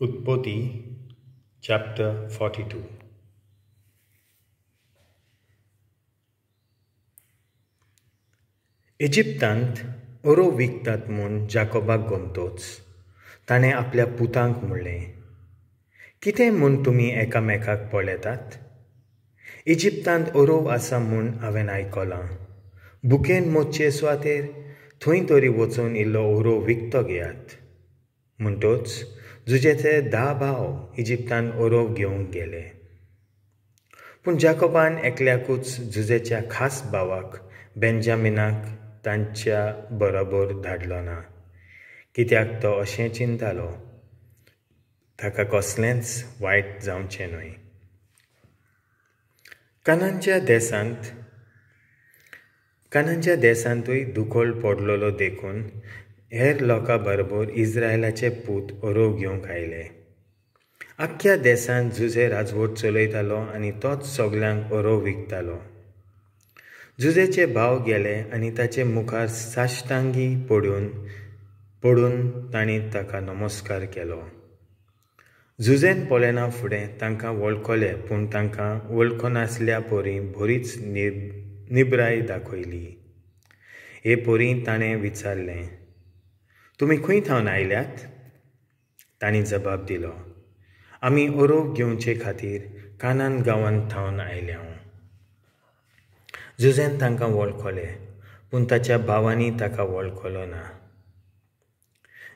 उत्पत्ती चॅप्टर 42. इजिप्तांत ओरो विकतात म्हूण जाकोबाक गमतोच ताणें आपल्या पुतांक म्हणलें, कितें म्हूण तुमी एकामेकाक पळयतात? इजिप्तांत ओरोव आसा म्हूण हांवें आयकलां. भुकेन मोचचे सुवातेर थंय तरी वचून इल्लो ओरोव विकतो घेयात. म्हणटोच जुजेचे 10 भाव इजिप्तान ओरोव घेवंक गेले. पूण जाकोबान एकल्याकूच जुजेच्या खास भावाक बेंजामिनाक तांच्या बरोबर धाडलो ना, कित्याक तो अशें चिंतालो, ताका कसलेंच वायट जावचें न्हय. कानांच्या देशांतूय दुकळ पडलेलो देखून हेर लोकां बरोबर इस्रायलाचे पूत ओरोव घेवंक आयले. आख्ख्या देशांत जुजे राजवट चलयतालो आनी तोच सगल्यांक ओरोव विकतालो. जुजेचे भाव गेले आनी ताचे मुखार साश्टांगी पडून तांणी ताका नमस्कार केलो. जुजेन पळयना फुडें तांकां वळखले, पूण तांकां वळखनासल्या परी बरीच निबराय दाखयली. हे परी ताणें विचारलें, तुमी खंय थावन आयल्यात? तांणी जबाब दिलो, आमी ओरोव घेवचे खातीर कानान गांवांत थावन आयल्या. जुजेन तांकां वळखले, पूण ताच्या भावांनी ताका वळखलो ना.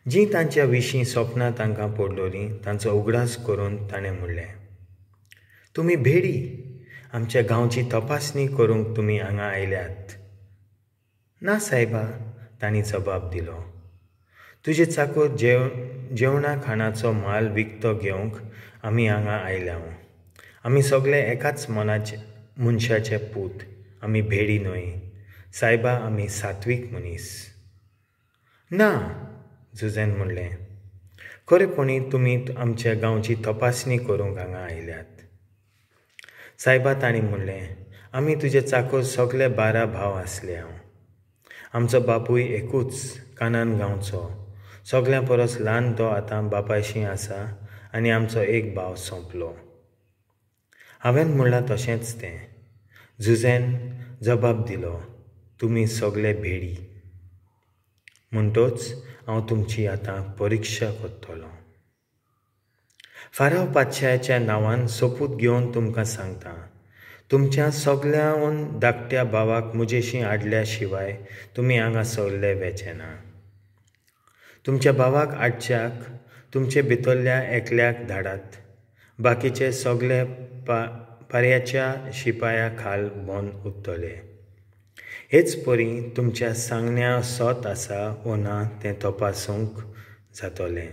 जीं तांच्या विशीं सपनां तांकां पडलोलीं तांचो उगडास करून ताणें म्हणलें, तुमी भेडी, आमच्या गांवची तपासणी करूंक तुमी हांगा आयल्यात. ना सायबा, तांणी जबाब दिलो, तुजे चाकोर जेवणा खाणाचो माल विकतो घेवंक आमी हांगा आयल्या. आमी सगळे एकाच मनाचे मनशाचे पूत, आमी भेडी न्हय सायबा, आमी सात्वीक मनीस. ना, जुजेन म्हणलें, खरेपणी तुमी आमच्या गांवची तपासणी करूंक हांगा आयल्यात. सायबा, तांणी म्हणलें, आमी तुजे चाकोर सगळे 12 भाव आसले. हांव आमचो बापूय एकूच, कानान गांवचो, सगळ्यां परस ल्हान तो आतां बापायशी आसा आनी आमचो एक भाव सोंपलो. हांवें म्हणलां तशेंच तें. जुजेन जबाब दिलो, तुमी सगळे भेडी, म्हणटोच हांव तुमची आतां परिक्षा करतलो. फाराव पातशाच्या नांवान सोपूत घेवन तुमकां सांगता, तुमच्या सगळ्याहून धाकट्या भावाक म्हजेशी हाडल्या शिवाय तुमी हांगा सगळे वेचे ना. तुमच्या भावाक हाडच्याक तुमचे भितरल्या एकल्याक धाडात, बाकीचे सगळे पाऱ्याच्या शिपाया खाल बंद उरतले. हेच परी तुमच्या सांगण्या सत आसा वो ना तें तपासूंक जातलें.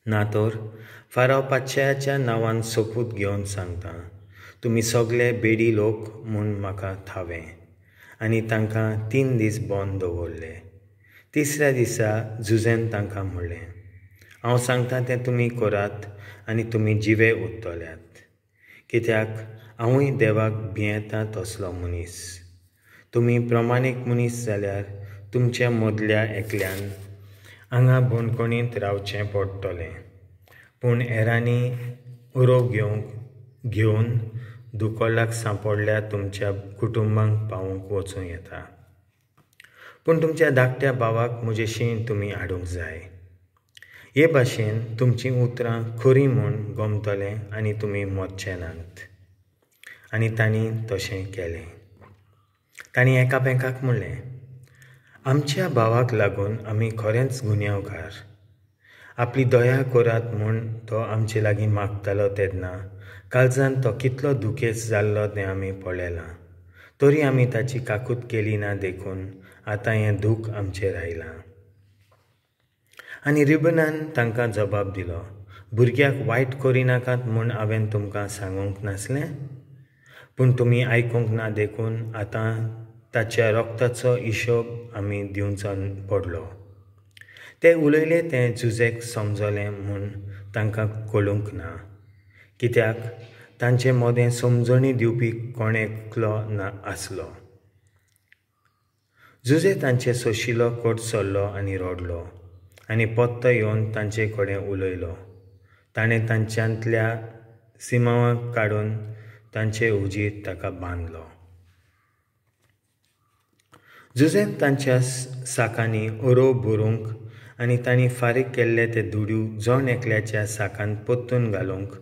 ना तर फाराव पातशाच्या नांवान सोपूत घेवन सांगता, तुमी सगळे बेडी लोक म्हूण म्हाका थावें. आनी तांकां 3 दीस बंद दवरले. तिसऱ्या दिसा जुजेन तांकां म्हणलें, हांव सांगता तें तुमी करात आनी तुमी जिवे उरतल्यात, कित्याक हांवूय देवाक भियेता तसलो मनीस. तुमी प्रमाणीक मनीस जाल्यार तुमच्या मदल्या एकल्यान हांगा बंदखणींत रावचें पडटलें, पूण हेरांनी उरोव घेवन दुकळाक सांपडल्या तुमच्या कुटुंबांक पावोवंक वचूं येता. पूण तुमच्या धाकट्या भावाक म्हजेशी तुमी हाडूंक जाय. हे भाशेन तुमचीं उतरां खरीं म्हूण गमतलें आनी तुमी मरचे नात. आनी तांणी तशें केलें. तांणी एकामेकाक म्हणलें, आमच्या भावाक लागून आमी खरेंच गुन्यांवकार. आपली दया करात म्हूण तो आमचे लागीं मागतालो तेन्ना काळजान तो कितलो दुखेस्त जाल्लो तें आमी पळयलां, तरी आमी ताची काकूत केली ना, देखून आतां हें दूख आमचेर आयलां. आनी रिबनान तांकां जबाब दिलो, भुरग्याक वायट करिनाकात म्हूण हांवें तुमकां सांगूंक नासलें? पूण तुमी आयकूंक ना, देखून आतां ताच्या रक्ताचो हिशोब आमी दिवचो पडलो. ते उलयले तें जुजेक समजलें म्हूण तांकां कळूंक ना, कित्याक तांचे मदें समजणी दिवपी कोण एकलो ना आसलो. जुजे तांचे सोशिलो कोट सरलो आनी रडलो आनी परतो येवन तांचे कडेन उलयलो. ताणें तांच्यांतल्या सिमांवाक काडून तांचे हुजीर ताका बांदलो. जुझेन तांच्या साकांनी ओरोव भरूंक आनी तांणी फारीक केल्ले ते दुडू जण एकल्याच्या साकांत परतून घालूंक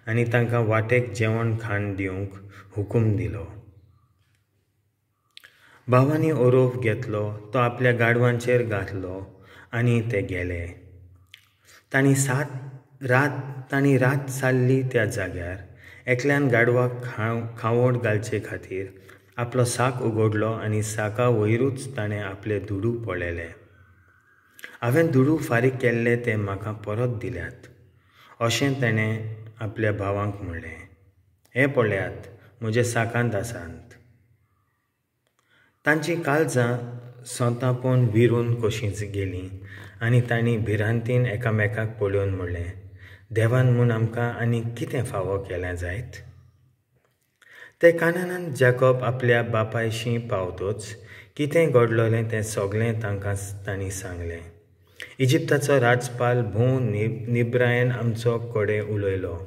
आनी तांकां वाटेक जेवण खाण दिवंक हुकूम दिलो. भावांनी ओरोव घेतलो, तो आपल्या गाडवांचेर घातलो आनी ते गेले. तांणी रात सारली त्या जाग्यार एकल्यान गाडवाक खावड घालचे खातीर आपलो साक उगडलो आनी साका वयरूच ताणें आपले दुडू पळयले. हांवें दुडू फारीक केल्ले ते म्हाका परत दिल्यात अशें ताणें आपल्या भावांक म्हणलें. हें पळयात, म्हज्या साकांत आसात. तांचीं काळजां सोंतापून विरून कशींच गेलीं आनी तांणी भिरांतीन एकामेकाक पळोवन म्हणलें, देवान म्हूण आमकां आनी कितें फावो केलें जायत? ते कानानान जाकोब आपल्या बापायशी पावतच कितें घडलोलें तें सगळें तांकां तांणी सांगलें. इजिप्ताचो राजपाल भोव निब्रायन आमचो कडेन उलयलो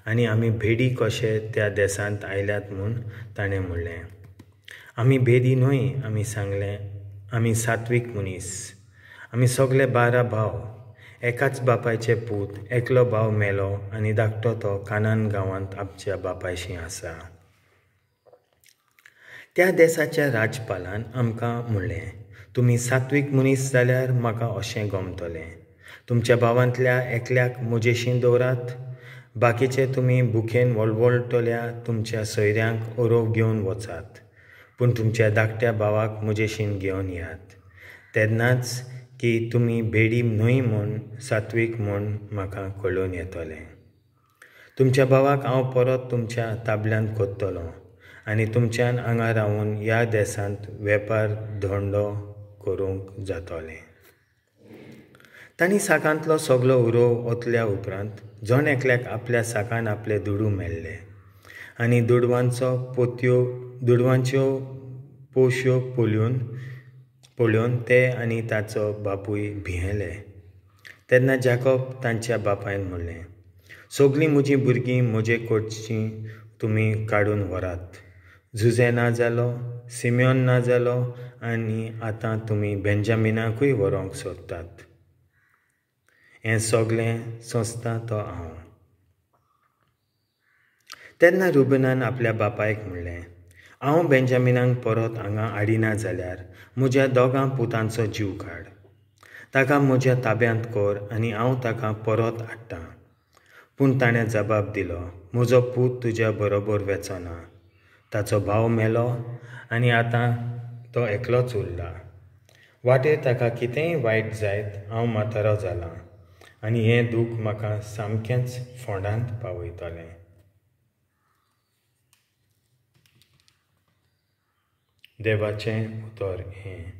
आनी आमी भेडी कशे त्या देशांत आयल्यात म्हूण ताणें म्हणलें. आमी भेदी न्हय, आमी सांगलें, आमी सात्वीक मनीस. आमी सगळे 12 भाव, एकाच बापायचे पूत. एकलो भाव मेलो आनी धाकटो तो कानान गांवांत आमच्या बापायशी आसा. त्या देसाच्या राजपालान आमकां म्हणलें, तुमी सात्वीक मनीस जाल्यार म्हाका अशें गमतलें. तुमच्या भावांतल्या एकल्याक म्हजेशी दवरात, बाकीचे तुमी भुकेन वळवळटल्या तुमच्या सोयऱ्यांक ओरोव घेवन वचात, पूण तुमच्या धाकट्या भावाक म्हजेशीन घेवन येयात. तेन्नाच की तुमी भेडी न्हय म्हूण सात्वीक म्हूण म्हाका कळून येतलें. तुमच्या भावाक हांव परत तुमच्या ताबल्यांत कोत्तलो आनी तुमच्यान हांगा रावन ह्या देशांत वेपार धंदो करूंक जातलें. तांणी साकांतलो सगलो उरोव ओतल्या उपरांत जण एकल्याक आपल्या साकान आपले दुडू मेळ्ळे आनी दुडवांच्यो पोश्यो पळोवन ते आनी ताचो बापूय भियेले. तेन्ना जाकोब तांच्या बापायन म्हणलें, सगळीं म्हजीं भुरगीं म्हजे कडचीं तुमी काडून व्हरात. जुझे ना जालो, सिमियोन ना जालो आनी आतां तुमी बेंजामिनाकूय व्हरूंक सोदतात. हें सगळें सोंसता तो हांव. तेन्ना रुबनान आपल्या बापायक म्हणलें, हांव बेंजामिनाक परत हांगा हाडिना जाल्यार म्हज्या दोगां पुतांचो जीव काड. ताका म्हज्या ताब्यांत कर आनी हांव ताका परत हाडटां. पूण ताणें जबाब दिलो, म्हजो पूत तुज्या बरोबर वेचो ना. ताचो भाव मेलो आनी आतां तो एकलोच उरला. वाटेर ताका कितेंय वायट जायत हांव म्हातारो जालां आनी हें दूख म्हाका सामकेंच फोंडांत पावयतलें. देवाचें उतर हें.